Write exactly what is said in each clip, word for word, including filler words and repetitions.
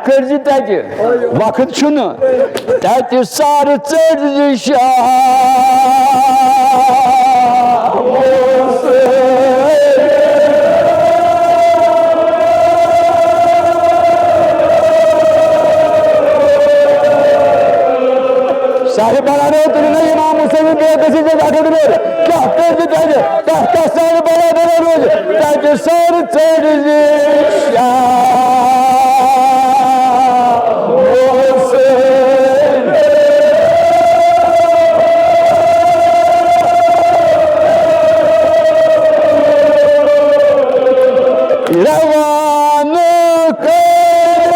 کٔرۍ زِ تَتہِ، وقت چھُنہٕ۔ تَتہِ سر ژٔٹۍ زِ شاہ۔ صاحب بنانے تُلہِ نہٕ امام حسین بیٚیہِ گٔژھِتھ زِ وقت روٗد۔ کیٛاہ کٔرۍ زِ تَتہِ؟ تَتھ کیٛاہ سر بنانے روٗد؟ تَتہِ سر ژٔٹۍ زِ شاہ۔ روانہٕ کٔرِتھ۔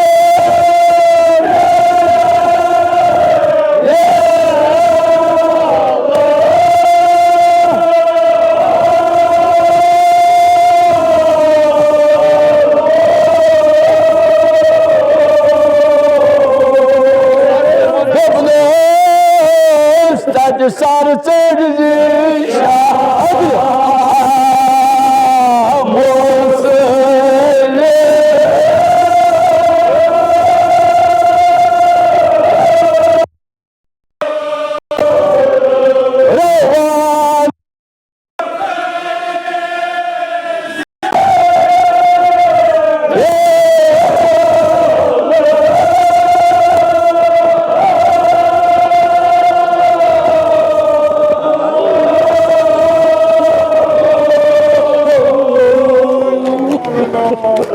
دوٚپنَس تَتہِ سر ژٔٹۍ زِ شاہ۔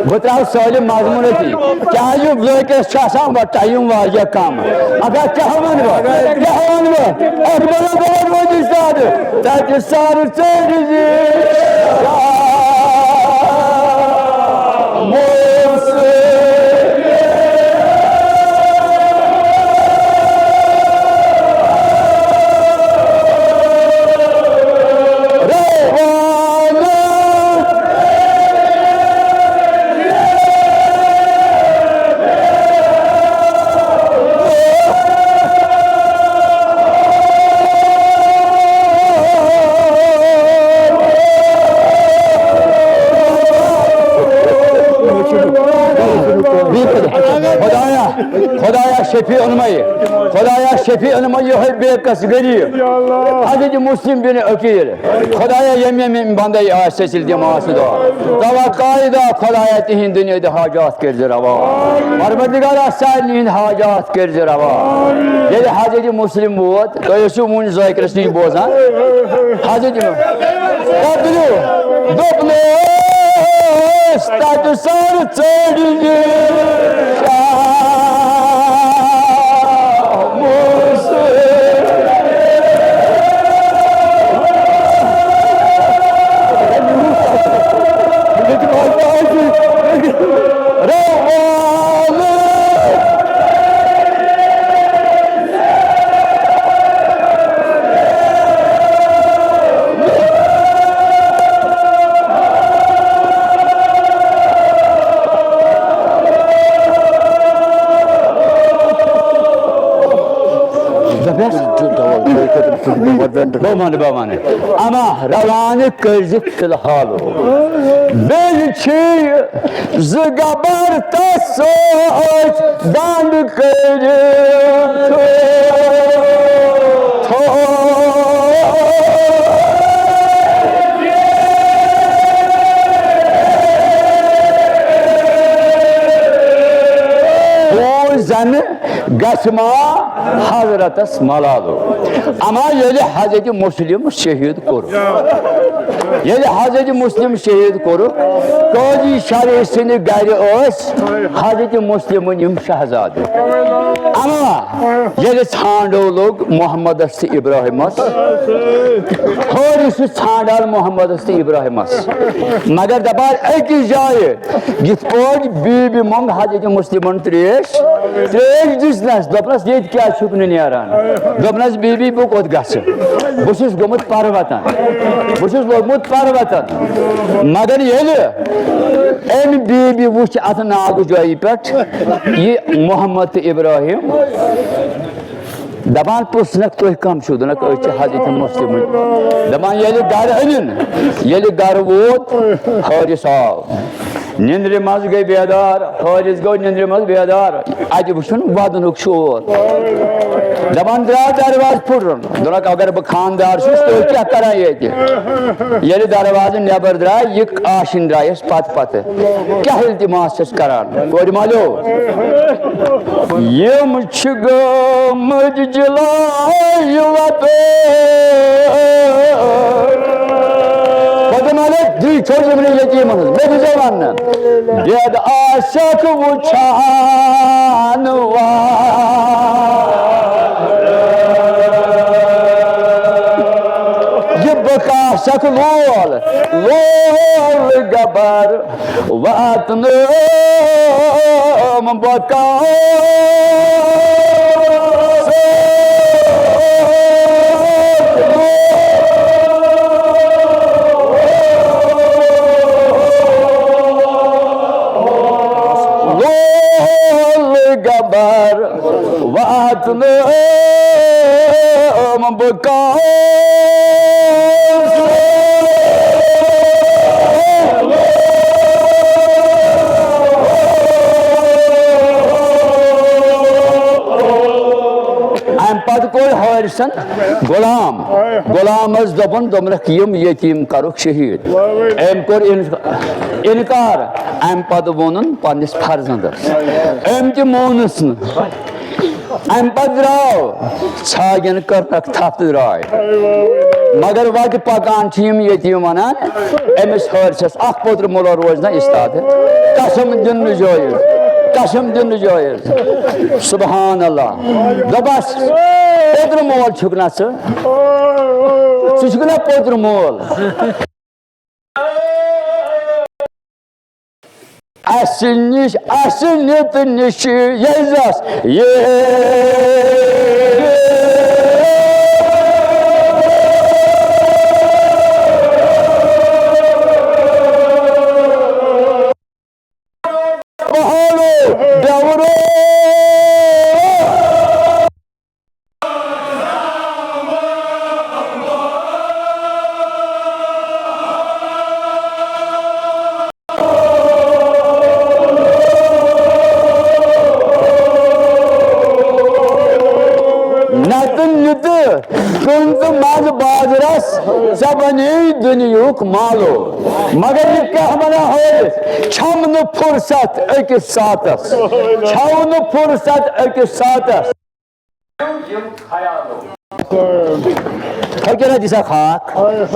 بہٕ ترٛاوٕ سٲلِم مضموٗن أتی۔ کیٛازِ لٔڑکَس چھُ آسان وۄنۍ ٹایم واریاہ کم۔ مگر کیٛاہ وَنہٕ بہٕ؟ کیٛاہ وَنہٕ بہٕ؟ اَتھ منٛز گوٚو وۄنۍ زیادٕ۔ تَتہِ سر ژٔٹۍ زِ شاہ۔ خدایا، خدایا شفیع انمائی، خدایا شفیع انمائی، یہے بے کس غریب حضرت مسلم بن عقیل۔ خدایا، یِم یِم یِم بندے آسہِ سلسلہٕ دِماس دعا۔ توقع دعا، خدایا، تِہِنٛدۍ دُنیٲدی حاجات کٔرۍ زِ روا۔ پروردگارا، سارنٕے ہٕنٛدۍ حاجات کٔرۍ زِ روا۔ ییٚلہِ حضرت مسلم ووت، تُہۍ ٲسِو وُنہِ ذٲکرَس نِش بوزان۔ حضرت بدلو، دوٚپنَس تَتہِ سر ژٔٹۍ زِ شاہ۔ بہٕ وَنہٕ، بہٕ وَنہٕ۔ اما روانہٕ کٔرۍ زِ فی الحال۔ بیٚیہِ چھِ زٕ گبر تس سۭتۍ بنٛد کٔرِتھ تھٲوِتھ۔ بوٗزۍ زنہٕ گژھِ ما حضرتس ملالہٕ۔ اما ییٚلہِ حضرت مسلم شہید کوٚر، ییٚلہِ حضرت مسلم شہید کوٚرُکھ، قاضی شرعی سٕنٛدِ گرِ ٲسۍ حضرت مسلمٕنۍ یِم شہزادٕ۔ اما ییٚلہِ ژھانٛڈو لوٚگ محمدس تہٕ ابراہیمس، حٲرِس چھُ ژھانٛڈان محمدس تہٕ ابراہیمس، مگر دپان أکِس جایہِ یِتھ پٲٹھۍ بی بی منٛگ حضرت مسلمن تریش، تریش دِژنس، دوٚپنس، "ییٚتہِ کیٛازِ چھُکھ نہٕ نیران؟" دوٚپنس، "بی بی، بہٕ کوٚت گژھٕ؟ بہٕ چھُس گوٚمُت پروتن، بہٕ چھُس لوٚگمُت پروتن۔" مگر ییٚلہِ أمۍ بی بی وُچھ اتھ ناگہٕ جایہِ پٮ۪ٹھ یہِ محمد تہٕ ابراہیم، دپان پرٛژھنکھ، "تُہۍ کم چھِو؟" دوٚپنکھ، "أسۍ چھِ حضرت مسلمٕنۍ۔" دپان، ییٚلہِ گرٕ أنِن، ییٚلہِ گرٕ ووت، حٲرِس آو۔ نِندرِ منٛز گٔے بیدار، حٲرِث گوٚو نِندرِ منٛز بیدار۔ اَتہِ وٕچھُن وَدنُک شور۔ دَپان درٛاو دروازٕ پھُٹرُن۔ دوٚپنَکھ، اگر بہٕ خانٛدار چھُس، تُہۍ کیٛاہ کَران ییٚتہِ؟ ییٚلہِ دروازٕ نٮ۪بر درٛاے، یہِ آشِنۍ درٛایَس پتہٕ پتہٕ۔ کیٛاہ التماس چھَس کران؟ کورِ مالیو، یِم چھِ گٲمٕتۍ جلایہِ وَتہٕ۔ کورِ مالیو، دی چھوٚج یِمنٕے یتیٖمن ہٕنٛز، مےٚ دیٖزیو وَننہٕ۔ بید عاشق وٕچھان وَتہٕ۔ یہِ بکا سک لول، لول گبر واتنٲم بکا۔ لول گبر واتنٲم بہٕ کانٛہہ۔ اَمہِ پتہٕ کوٚر حٲرثن غلام، غلامس دوٚپُن، دوٚپنکھ، یِم یتیٖم کرُکھ شہیٖد۔ أمۍ کوٚر اِن-، اِنکار۔ اَمہِ پتہٕ ووٚنُن پننِس فرزندس، أمۍ تہِ مونُس نہٕ۔ اَمہِ پتہٕ درٛاو ژھاگٮ۪ن کٔرنَکھ تھپھ تہٕ درٛاے۔ مگر وَتہِ پکان چھِ یِم ییٚتہِ یِم وَنان، أمِس حٲرثس اکھ پوتُر مول روزِ نہ استاد۔ قسم دیُن نہٕ جٲیِز، قسم دیُن نہٕ جٲیِز۔ سبحان اللہ۔ دوٚپس، پوتُر مول چھُکھ نہ ژٕ، ژٕ چھُکھ نہ پوتُر مول۔ اسہِ نِش، اسہِ نِتہٕ نِش یزس یہِ۔ پہاڑو ڈیورو۔ نتہٕ نِتہٕ کٕنتہٕ منٛز بازرس، ژےٚ بنے دُنیہُک مالو۔ مگر یہِ کیٛاہ ونان حٲرث، چھم نہٕ فرصت أکِس ساتس، چھو نہٕ فرصت أکِس ساتس۔ فقیرہ دِسا خاک۔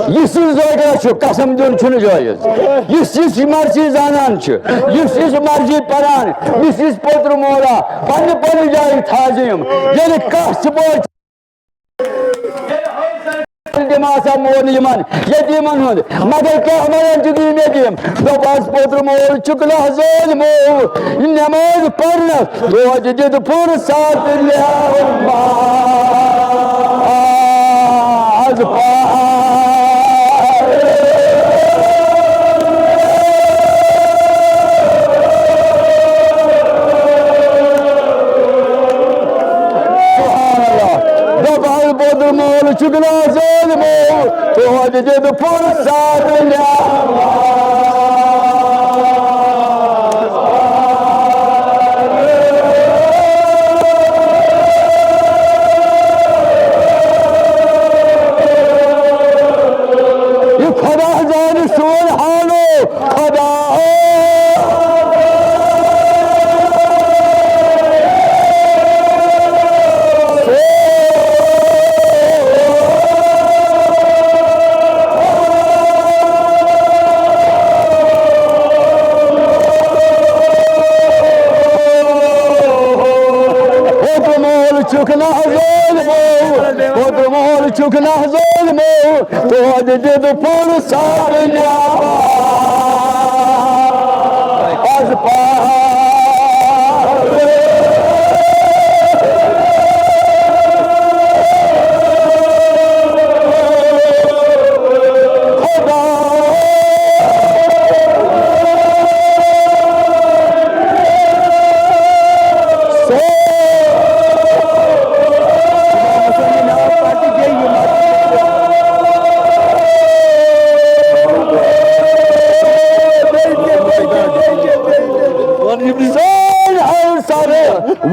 یُس یہِ زٲگرا چھُ، قسم دیُن چھُنہٕ جٲیِز۔ یُس یِژھ مرضی زانان چھُ، یُس یِژھ مرضی پران، یُس یِژھ پوتُر مولا، پننہِ پننہِ جایہِ تعظیٖم۔ ییٚلہِ کانٛہہ سپورٹ تِم آسان مون یِمن یتیٖمن ہُنٛد۔ مگر کیٛاہ ونان چھُکھ یِم یتیٖم؟ دوٚپ، از پوتُر مول چھُکھ نہ ظٲلمو، نٮ۪ماز پرنس توتہِ دِتھ فرصت نٮ۪ماز پرنس۔ سبحان اللہ۔ دوٚپ، از پوتُر مول چھُکھ نہ ظٲلمو، توتہِ دِتھ فرصت نٮ۪ماز۔ یہِ خدا زانہِ سون حالو، خدا۔ پوتُر مول چھُکھ نہ ظٲلمو، پوتُر مول چھُکھ نہ ظٲلمو، توتہِ دِتھ فرصت نٮ۪ماز۔ از پاس۔ خدا۔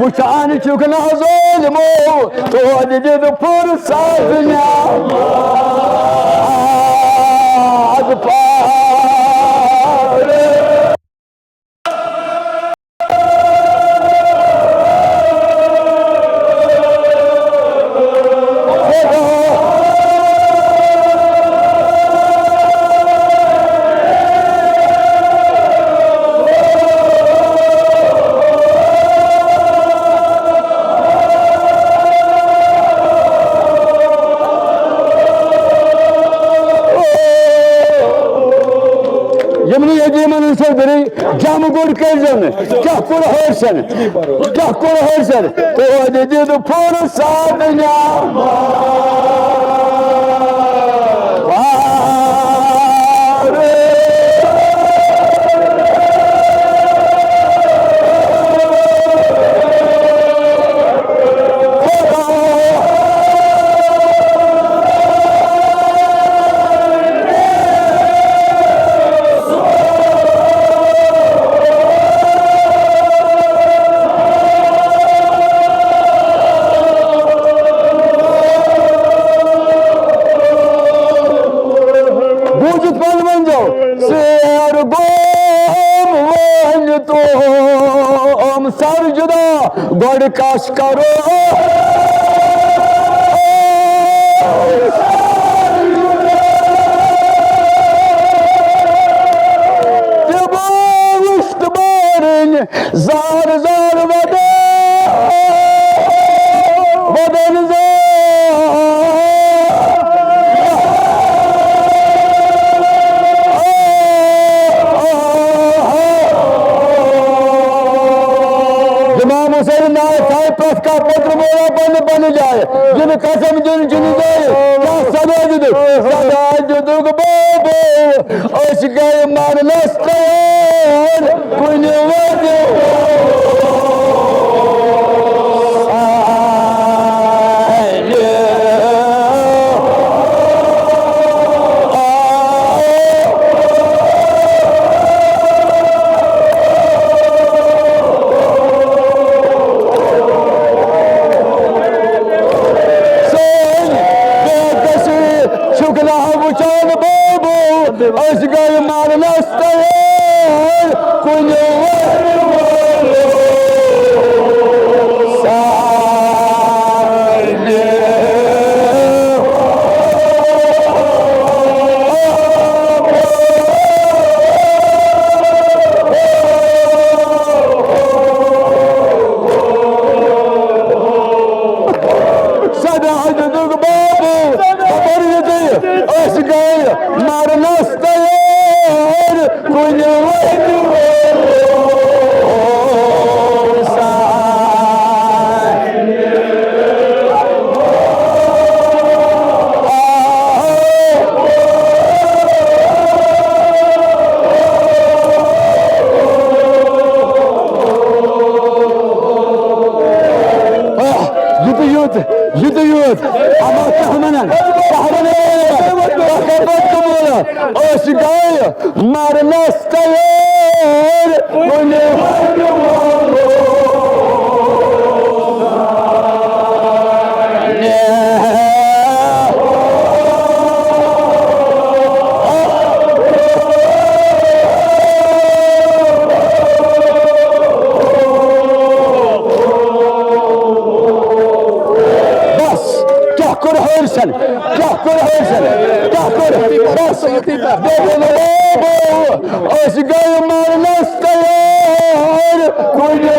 وٕچھان چھُکھ نہ ظٲلمو، توتہِ دِتھ فرصت نٮ۪ماز پرنَس۔ یِمنٕے یتیٖمن ہٕنٛز سربرٲہی جمع گوٚڑ کٔرۍزیو نہٕ۔ کیٛاہ کوٚر حٲرثن؟ کیٛاہ کوٚر حٲرثن؟ توتہِ دِتھ فرصت نٮ۪ماز پرنَس۔ بوٗزِتھ پانہٕ ؤنۍ زیو، سیر گوم وٲلۍ تُم سر جُدا، گۄڈٕ کَس کرو۔ تِمو وٕچھ تہٕ بارٕنۍ زار زار وَدان، وَدان زار۔ امام حسین ناو تھایہِ پرٛٮ۪تھ کانٛہہ پٔترٕ مولا پننہِ پننہِ جایہِ۔ یِنہٕ قسم دیُن چھُنہٕ جایہِ۔ کیٛاہ سزا دِتُکھ؟ سزا دِتُکھ بابو، أسۍ گٔے مرنس تیار۔ کُنہِ وَتہِ سٲنۍ بے کسی چھُکھ نہ وٕچھان بابو، أسۍ گٔے مرنس تیار۔ کُنہِ وَتہِ سارنٕے۔ سدا حضرتُک بابو، خبر یہِ تُہۍ، أسۍ گٔے مرنس تیار۔ کُنہِ وَتہِ آہ، یہِ تہِ یوت، یہِ تہِ یوت۔ اما تہمنن، تہمنن، تہمنن۔ أسۍ گٔے مرنس تیار۔ کُنہِ بس، کیٛاہ کوٚر حٲرثن؟ کیٛاہ کوٚر حٲرثن؟ کیٛاہ کوٚر؟ بس، بابو، أسۍ گٔے مرنس تیار۔ کُنہِ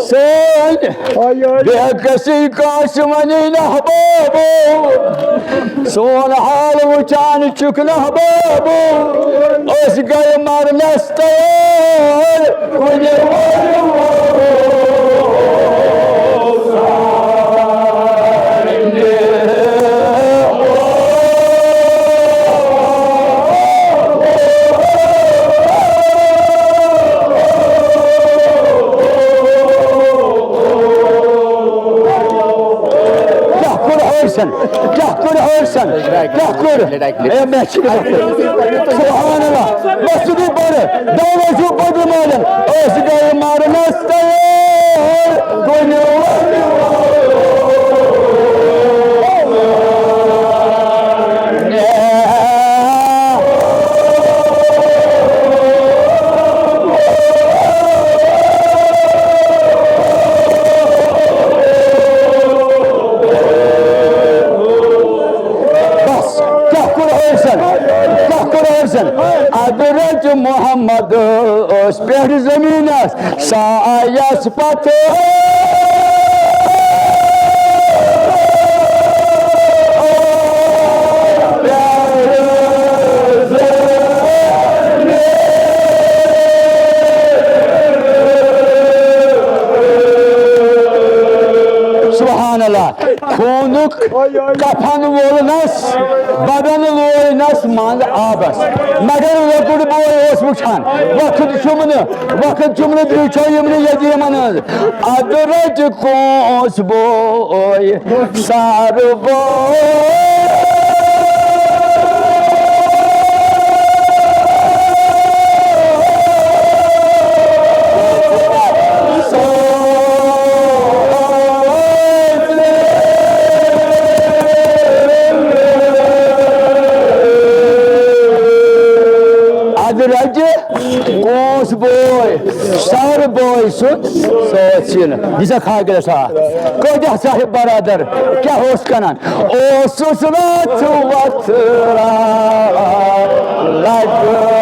سٲنۍ بے کسی کٲنٛسہِ وَنی نہٕ بابو۔ سون حال وٕچھان چھُکھ نہٕ بابو۔ أسۍ گٔے مرنس تیار۔ کُنہِ اے، مےٚ چھِ نہٕ پَتہ۔ سبحان اللہ۔ مسجدِ بڑٕ۔ دعویٰ چھُ بدر مالن۔ أسۍ گٔے مرنس تیار۔ کُنہِ وقتہٕ۔ بس، کیٛاہ کوٚر حٲرثن؟ کیٛاہ کوٚر حٲرثن؟ ادٕ رٔٹۍ محمد اوس پٮ۪ٹھ زٔمیٖنس سایس پتہٕ۔ سبحان اللہ۔ خوٗنُک کفن وولنس، بدن لوینس منٛز آبس۔ مگر لۄکُٹ بوے اوس وٕچھان، وقت چھُم نہٕ، وقت چھُم نہٕ، بیٚیہِ چھو یِمنٕے یتیٖمن ہٕنٛز۔ ادٕ رٹہِ کونٛس بوے، سارٕ بوے۔ ادٕ رٹہِ کونٛس بوے، سارٕ بوے سُنٛد سۭتۍ سیٖنہٕ۔ یہِ چھا کھاگرس آ؟ کٲتیٛاہ صاحب برادر کیٛاہ اوس کنان؟ اوسُس راتھ وتھ راتھ لگہٕ۔